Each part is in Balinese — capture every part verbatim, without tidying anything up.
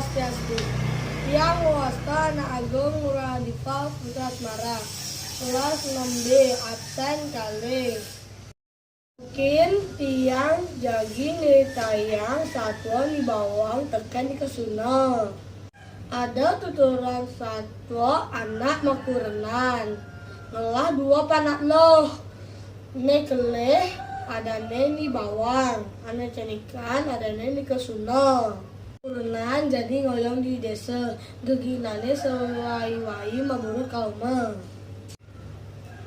Swastiastu. Tiang wasta Anak Agung Ngurah Dipa Putra Semara, kelas enam B, absen kalih. Mungkin tiang jagi nyritayang satua Ni Bawang tekén Ni Kesuna. Ada tuturan satua anak makurenan, ngelah dua panak eluh. Né kelih adané Ni Bawang, ané cenikan adané Ni Kesuna. Kurenan jagi ngoyong di désa, geginané sawai-wai maburu ka uma.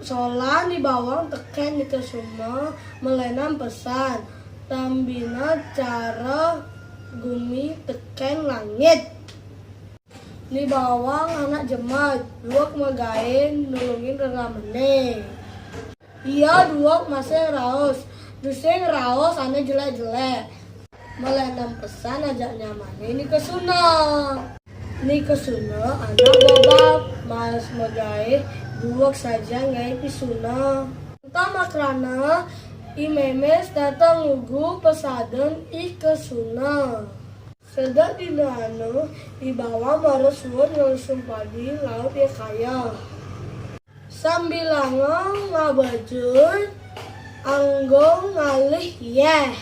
Solah Ni Bawang tekén Ni Kesuna malénan pesan, tambina cara gumi tekén langit. Ni Bawang anak jemet, dueg magaé nulungin reramané. Ia dueg masih raos, tusing raos ané jelék-jelék. Malénan pesan ajak nyamané Ni Kesuna. Ni Kesuna anak bobab, males magaé dueg sajan gaé pisuna. Entah makrana I Mémés dateng ngugu pesadan I Kesuna. Sedek dina anu, I Bawang mara suud ngelusung padi laut ia kaya. Sambilanga ngabajur, anggon ngalih yéh.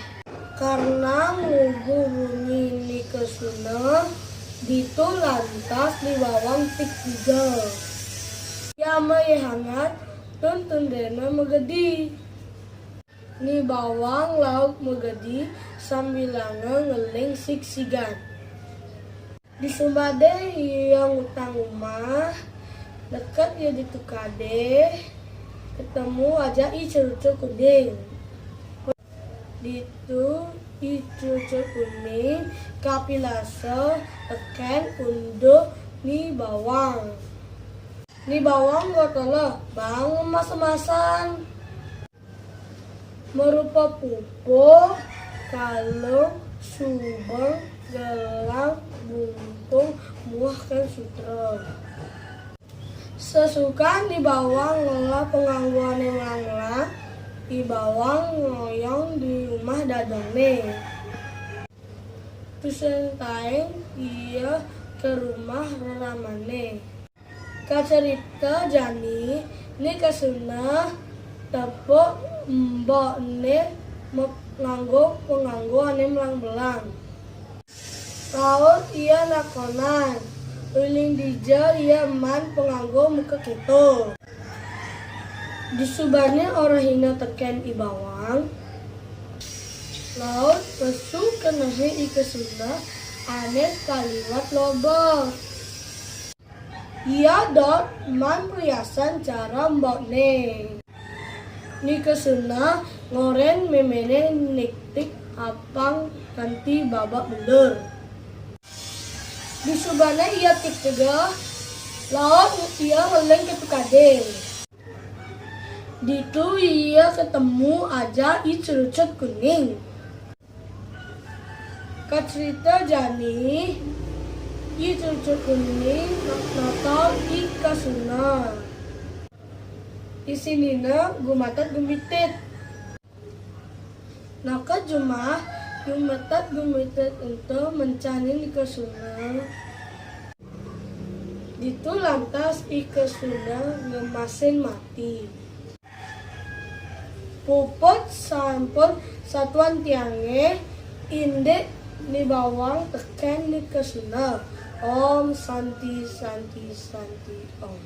Karna ngugu bumi Ni Kesuna, ditu lantas Ni Bawang tig tiga. Ia mayéh hangat, tun tundéna magedi. Ni Bawang laut magedi sambilanga ngeling sigsigan. Disubané ia ngutang umah, deket ia ditu kadé, ketemu ajak I Crucuk Kuning. Ditu I Crucuk Kuning kapilasa tekén unduk Ni Bawang. Ni Bawang gotol bang emas-emasan. Marupa pupuh, kalung, subeng, gelang, bungkung, muah kén sutra. Sasukan Ni Bawang ngelah panganggoné melang-melang, I Bawang ngoyong di umah dadongné. Tusing taing ia ka umah reramané. Kacarita jani, Ni Kesuna tepuk embokné me-, nganggo panganggo ané melang-melang. Laut ia nakonan, uling dija ia man panganggo muka kéto. Disubané orahina tekén I Bawang, laut pesu kenehé I Kesuna ané kaliwat loba. Ia dot man priasan cara embokné. Ni Kesuna ngorén méméné nigtig apang kanti babak belur. Disubané ia tig tiga, laut ia ngeling ka tukadé. Ditu ia ketemu ajak I Crucuk Kuning. Kacarita jani, I Crucuk Kuning notol I Kesuna. Isinina gumatet gumitit. Neked jumah, gumatet gumitit ento mencanin I Kesuna. Ditu lantas I Kesuna ngemasin mati. Puput sampun satuan tiangé, indik Ni Bawang tekén Ni Kesuna. Om Santi, Santi, Santi, Om.